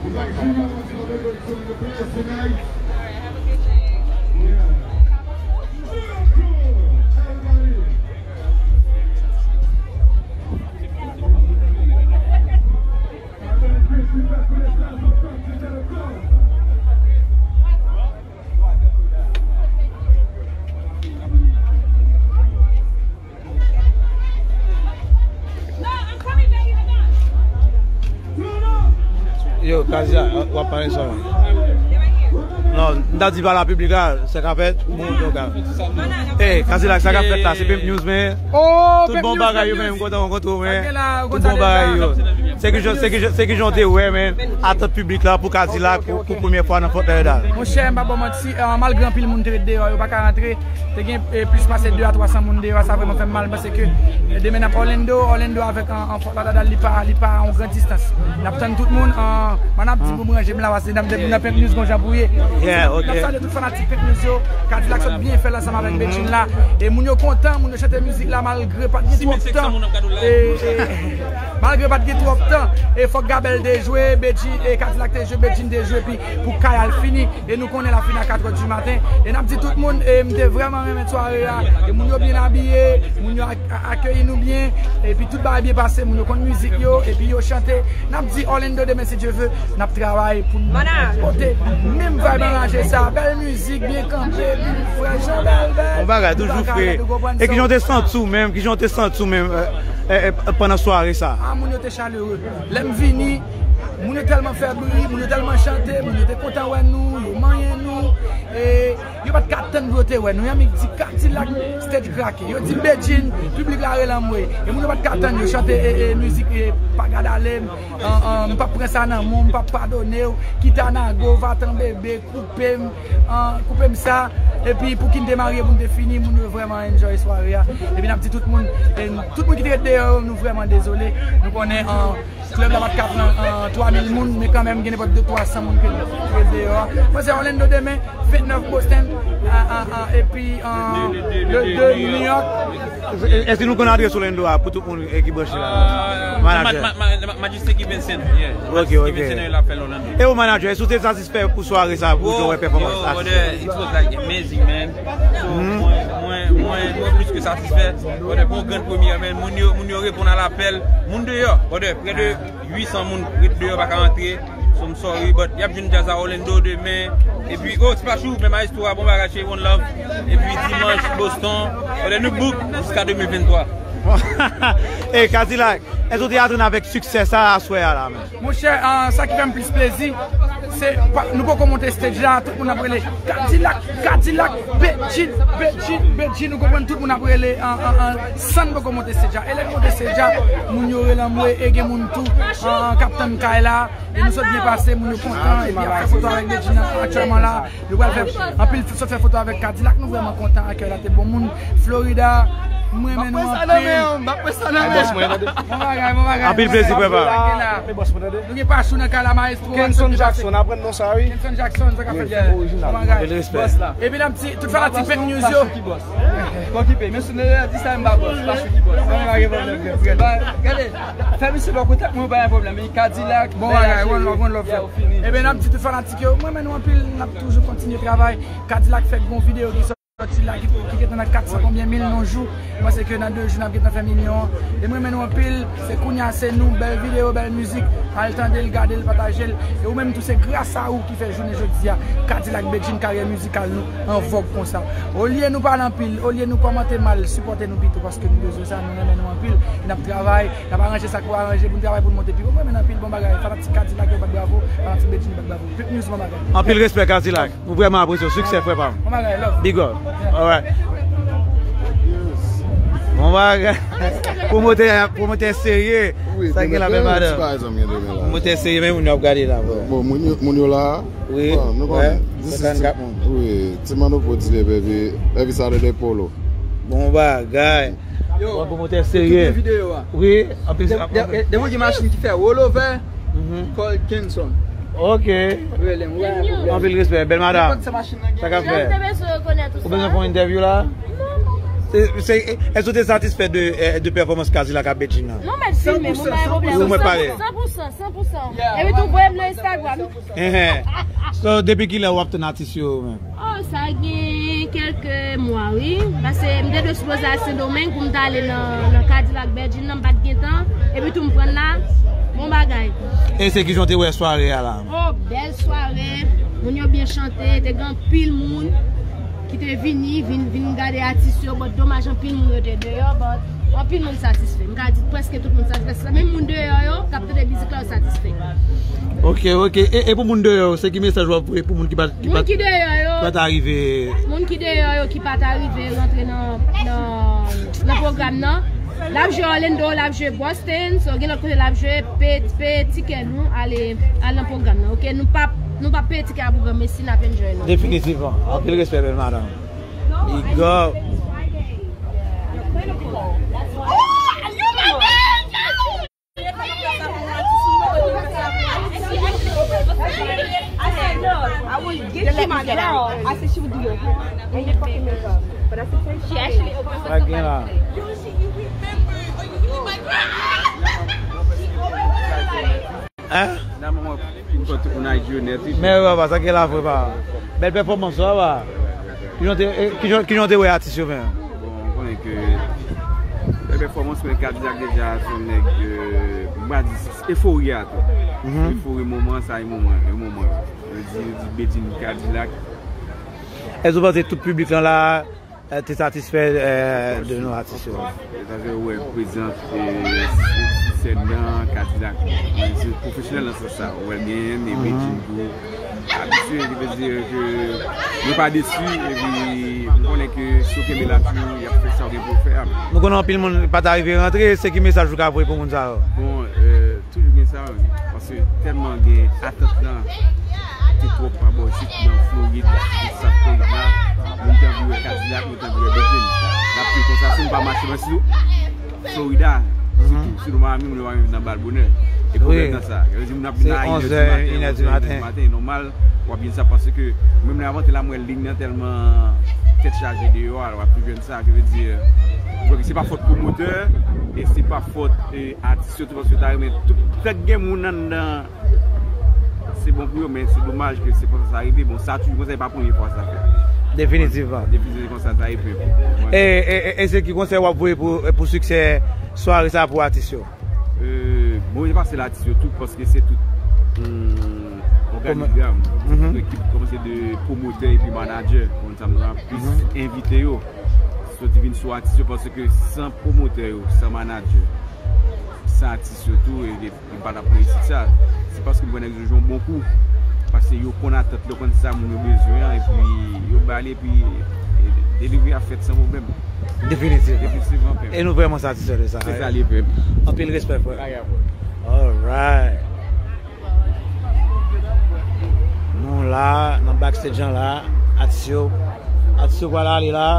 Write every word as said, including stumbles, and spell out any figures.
Like, you know what you're gonna do in the place tonight? Yeah. Miracle! Everybody! Yo, Kazilak, w ap pale sou mwen. Non, m ta di pa la piblik la, sa k ap fèt, bon, bon, ka. Ey, Kazilak, sa k ap fèt la, se Pimp News, men. Oh, tout bon bagay yo, men, m kontan rankontre w, men. Tout bon bagay yo. Se ki jan, se ki jan, se ki jan w te wè, men, atant piblik la pou Kazilak, pou, pou premyè fwa nan Fort Lauderdale. Monchè, m pa ba w manti, eh, malgre anpil moun te ret deyò, yo pa ka rantre, te gen, eh, plis pase de a twa san moun deyò, sa vrèman fè m mal, paske, eh, demen n ap Orlando, Orlando avèk an, an Fort Lauderdale, li pa, li pa yon gran distans. N ap tann tout moun, an, man ap di pou m ranje m la, paske nan, nan Pimp News gon jan pou ye. Yeah, ok. N ap salye tout fanatik Pimp News yo, Kadilak sot byen fè l ansanm avèk Bedjine la. E moun yo kontan, moun yo chante mizik la malgre pa t gen twòp tan. E, e, malgre pa t gen twòp tan. E fòk Gabèl te jwe, Bedjine, e Kadilak te jwe, Bedjine te jwe, epi pou kay al fini. E nou konnen l ap fini a katrè di maten. E n ap di tout moun, e m te vrèman renmen sware a. E moun yo byen abiye, moun yo ak-, a-, akeyi nou byen. Epi tout bagay byen pase, moun yo konn mizik yo, epi yo chante. N ap di Orlando demen, si Dye ve, n ap travay pou n pote menm vibe anraje sa. Bèl mizik, byen kanpe, epi frè Jean bèl, bèl. Bon bagay, toujou fre. E ki jan w te santi w menm, ki jan w te santi w menm, eh, eh, eh, pandan sware sa? Ah, moun yo te chalere. Lè m vini, moun yo tèlman fè bri, moun yo tèlman chante, moun yo te kontan wè nou, yo manyen nou, e yo pa t ka tann pou yo te wè nou. Yamik di Kadilak, stage krake. Yo di Bedjine, piblik la rele anmwe. E moun yo pa t ka tann, yo chante, e, e, mizik, e, pa gad ale m, an, an, m p ap pran sa nan men w, m p ap padone w, kita nago, vatan bebe, koupe m, an, koupe m sa. Epi pou ki n te marye, pou n te fini, moun yo vrèman enjoy sware a. Epi n ap di tout moun, e, tout moun ki te ret deyò yo, nou vrèman dezole. Nou konnen, an, klèb la pa t ka pran, an, twa mil moun, men kanmenm gen nenpòt de twa san moun ki ret deyò a. Mwen se Orlando demen, vennèf Boston, a, a, a, epi, an, le de New York. Èske nou konn adrès Orlando a pou tout moun, e, ki branche la? Manager. Majestic Event Center, yeah. Ok, ok. Event Center, la fè Orlando. E ou manager, èske ou te satisfè pou sware sa, pou jan w wè pèfòmans atis yo? Yo, brother, it was, like, amazing, man. So, mwen, mwen, mwen, mwen plis ke satisfè. Brother, pou yon grand premyè, man, moun yo, moun yo reponn a lapèl. Moun deyò, brother, prè de uit san moun ret deyò, pa ka rantre. So, I'm sorry, but y ap jwenn djaz a Orlando demen. Epi, oh, Splashou, men maestro a, bon bagay, cheri, one love. Epi dimanch, Boston. Brother, nou book jiska de mil venntwa. E, Kadilak, èske ou te atann avèk siksè sa aswè a la, men? Monchè, ah, sa ki fè m plis plezi, se pa, nou poko monte stage la, tout moun ap rele, "Kadilak, Kadilak, Bedjine, Bedjine, Bedjine," ou konprann, tout moun ap rele, ah, ah, ah, san n poko monte stage la. E lè n monte stage la, moun yo rele anmwe, e gen moun tou, ah, k ap tann kay la, e nou sot byen pase, moun yo kontan, epi y ap fè foto avèk Bedjine aktyèlman la. Nou pral fè anpil, sot fè foto avèk Kadilak, nou vrèman kontan, akèy la te bon. Moun Florida, mwen renmen nou anpil. M ap pran sa nan men w, m ap pran sa nan men w. Bon bagay, bon bagay. Anpil plezi, papa. Nou gen Pachou nan kay la, maestro. Kenson Jackson, aprann non sa, wi. Kenson Jackson, sa k ap fèt, frè? Bon bagay. Anpil respè. Epi n ap di tout fanatik Pimp News yo. Bon, ki peyi? Men si nou di sa, m pa bòs. Pachou ki bòs. Bon bagay, bon bagay. Gade, fè misye bò kontak mwen, pa gen pwoblèm. Kadilak, bon bagay, one love, one love, frè. Ebyen, n ap di tout fanatik yo, mwen renmen nou anpil, n ap toujou kontinye travay. Kadilak fèk gon videyo ki sòti la, ki, ki gentan nan kat san konbyen mil nan jou. Mwen panse ke nan de jou, n ap gentan fè milyon an. E mwen renmen nou anpil, se kounye a, se nou, bèl videyo, bèl mizik. Al tande l, gade l, pataje l. E ou menm tou, se gras a ou ki fè jounen jodi a, Kadilak Bedjine, karyè mizikal nou an vòg konsa. Olye nou pale anpil, olye nou kòmante mal, sipòte nou pito, paske nou bezwen sa, nou renmen nou anpil. E n ap travay, n ap aranje sa k pou aranje, pou n travay, pou n monte pi wo. Mwen renmen nou anpil, bon bagay. Fanatik Kadilak yo bat bravo, fanatik Bedjine bat bravo. Pimp News, bon bagay. Anpil respè, Kadilak. Nou vrèman apresye w. Siksè, frè pa m. Bon bagay, love. Big up. Alright. Bon bagay. Pwomotè, pwomotè serye. Sa gen la, bèl madanm. Pwomotè serye, men moun yo ap gade la, bro. Bon, moun yo, moun yo la. Wi. Bon, nou konnen. Wi, ti Mano Prodz li, baby. Every Saturday Polo. Bon bagay. Yo, pwomotè serye. Wi, anpil. Depi gen machin ki fè rollover, call Kenson. Ok. Rele m, wi, pa gen pwoblèm. Anpil respè, bèl madanm. Nenpòt sa machin nan gen. Sa k ap fèt? Ou bezwen fè yon entèvyou la? Se, se, èske w te satisfè de, eh, de pèfòmans Kadilak ak Bedjine nan? Non, mèt filme, mwen pa gen pwoblèm. Ou mwen pale. San pou san, san pou san. Epi tou, voye m nan Instagram. Ehe. So, depi kilè w ap tann atis yo menm? Oh, sa gen kèlke mwa, wi. Paske m te dwe sipoze al Sendomeng pou m ta ale nan, nan Kadilak Bedjine nan, m pa t gen tan. Epi tou, m pran la, bon bagay. E se kijan w te wè sware a la? Oh, bèl sware. Moun yo byen chante, te gen anpil moun ki te vini, vin, vin gade atis yo, but domaj anpil moun yo te deyò, but anpil moun satisfè. M ka di prèske tout moun satisfè. Menm moun deyò yo, k ap tande mizik la, yo satisfè. Ok, ok. E, e pou moun deyò yo, se ki mesaj w ap voye pou moun ki pa, ki pa, ki pa t arive? Moun ki deyò yo, ki pa t arive rantre nan, nan, nan pwogram nan. L ap jwe Orlando, l ap jwe Boston, so gen lòt kote l ap jwe, peye, peye tikè nou, ale, al nan pwogram nan, ok? Nou p ap, nou p ap peye tikè a pou granmesi, n ap enjoy nou. Definitivman. Anpil respè, bèl madanm. Big up. I said, "No, I will get you, my girl." I said she would do your hair and your fucking makeup. But at the same time, she actually opened up. Sa gen la? Hein? Finalman, mwen konn tout moun Ayiti yo nèt, wi. Men, papa, sa gen la vre, papa. Bèl pèfòmans, papa. Kijan w te, eh, kijan, kijan w te wè atis yo menm? Bon, m konnen ke bèl pèfòmans, men Kadilak deja se yon nèg, euh, m pa di efori a tou. Mhm. Efori moman sa, e moman, e moman. Yo di, yo di Bedjine Kadilak. Èske w panse tout piblik lan la, eh, te satisfè, eh, de nou atis yo? Sa se wè prezans, eh, sou sèn nan, Kadilak. Se pwofesyonèl nan sans sa. Ou wè l genyen, e Bedjine tou. Abitye, ki vle di ke nou pa desi, epi m konnen ke si yo kenbe la toujou, y ap fè sa yo gen pou yo fè a. Nou konnen anpil moun pa ta rive rantre, se ki mesaj ou ka voye pou moun sa yo? Bon, eh, toujou gen sa, paske tèlman gen atant lan te twòp pa bò isit nan Florid, tout sa Florid la, moun te anvi wè Kadilak, moun te anvi wè Bedjine. N ap viv konsa, si nou pa mache, men si nou Florida, sitou, si nou Miami, moun yo pa menm nan bal bonè. E pwoblèm nan sa. Yo di moun ap vin a inè di maten, inè di maten, e nòmal, w ap jwenn sa paske menm lè avante la, m wè liy nan tèlman tèt chaje deyò a, w ap toujou jwenn sa, ki vle di, bon, se pa fòt pwomotè, e se pa fòt, e, atis yo tou, paske yo ta renmen tout, fèk gen moun anndan, se bon pou yo, men se domaj ke se konsa sa rive. Bon, sa toujou konsa, e pa premye fwa sa fèt. Definitivman. Definitivman, konsa sa rive. E, e, e, e se ki konsèy w ap voye pou, pou siksè sware sa pou atis yo? Euh, bon, je pense la atis yo tou, paske se tout, hmm, òganigram, tout ekip, kòmanse de pwomotè epi manadjè, konn sa m nan plis envite yo. Soti vin sou atis yo, paske san pwomotè yo, san manadjè, san atis yo tou, e, e, e m pa t ap reyisit sa. Se paske m wè nèg yo jwe yon bon kou. Paske yo konn atant, yo konn sa moun yo bezwen an, epi yo ba li, epi, e, delivre a fèt san pwoblèm. Definitivman. Definitivman, pèp. E nou vrèman satisfè de sa. Se sa li, pèp. Anpil respè, frè. Alright. Nou la, nan backstage an la, atis yo, atis yo pral ale la.